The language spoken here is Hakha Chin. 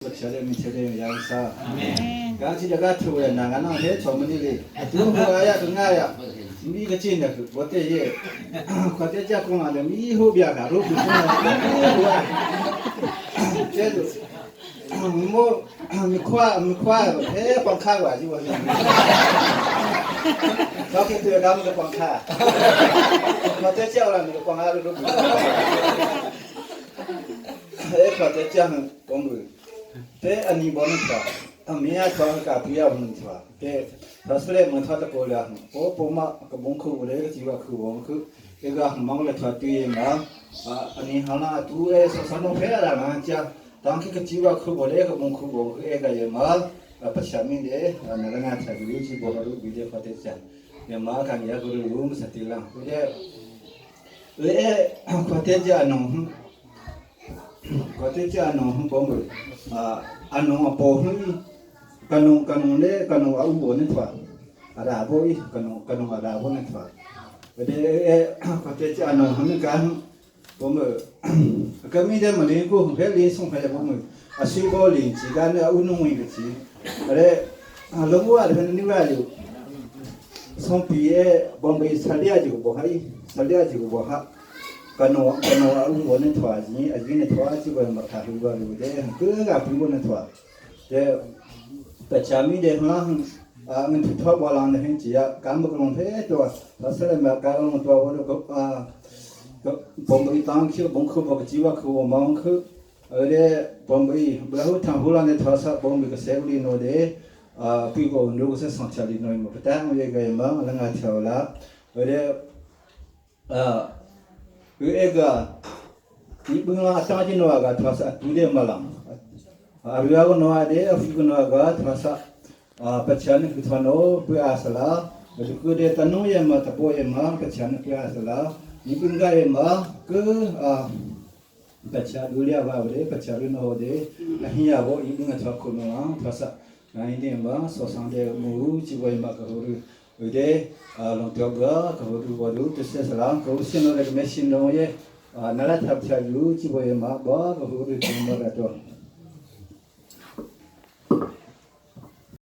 Ka chi ka thu le na nga na he chom ni le tu hu ya tu nga ya mi ka chin na bo te ye kwa te cha ko nga le mi hu bia ka ru ku ku wa che du mo mi khwa mi khwa he pang kha wa ji wa Sao khi tu ga mi ka pang kha ma te cha la mi ka pang ha ru ku he kwa te cha te ani bon tha mi a tha ka pu ya hun tha te rasle ma tha ta ko la po po ma ka bong khu le ka jiwa khu bong khu e ga mang le tha tu ye ma ani hala tu e so sa no phe ra ma cha tang ki ka jiwa khu bo le ka bong khu bo e ga ye ma pa sha mi le na la nga tha ju ji bo ru bi de fa te cha ye ma ka ya gu ru sa ti la le le kwa te ja no Khuate cu a nung hung bom a nung a paw hung i ka nung ka nung le ka nung a u bo nan thua a ra bo i ka nung ka nung a ra bo nan thua de khuate cu a nung hung ka hung bom ka mi de mali ku hung he li sung he bom a sui bo li chi ka ne a u nung i ka chi re lung wa de ni wa liu song pi e bom bi salia ji ko bo hai salia ji ko bo ha Kanu kanu a um bo na thua ji a ji na thua chi ko ma tha hu ba lu de ku ga pu bo na thua de ta cha mi de hla hang a ngan thu thua ba lang de hen chi ya kan ba long phe to ta sa le ma ka long to bo ko a bom bi tang khi bom khu bo ji wa khu ma khu de bom bi ba hu thang hu lang de thua sa bom bi ka se li no de a pi ko nu ko sa sang cha li no ma ta ng ye ga ma la nga thiao la de Ega ibunga atangji noaga thasa tude malang aruago noa de afigo noaga thasa Pathian kuthano pu asala ku de tanu ye ma tapo ye ma Pathian pu asala ibunga ye ma ku Pathian dulia ba de Pathian no de ahiya bo ibunga thakko noa thasa nai de ma so sang de mu chi bo ma ka horu Ude long tyo ga ka ru wa ru te se salang ko sin no le me sin no ye nala thap cha yu chi bo ye ma ba ka ru ru ma ra to.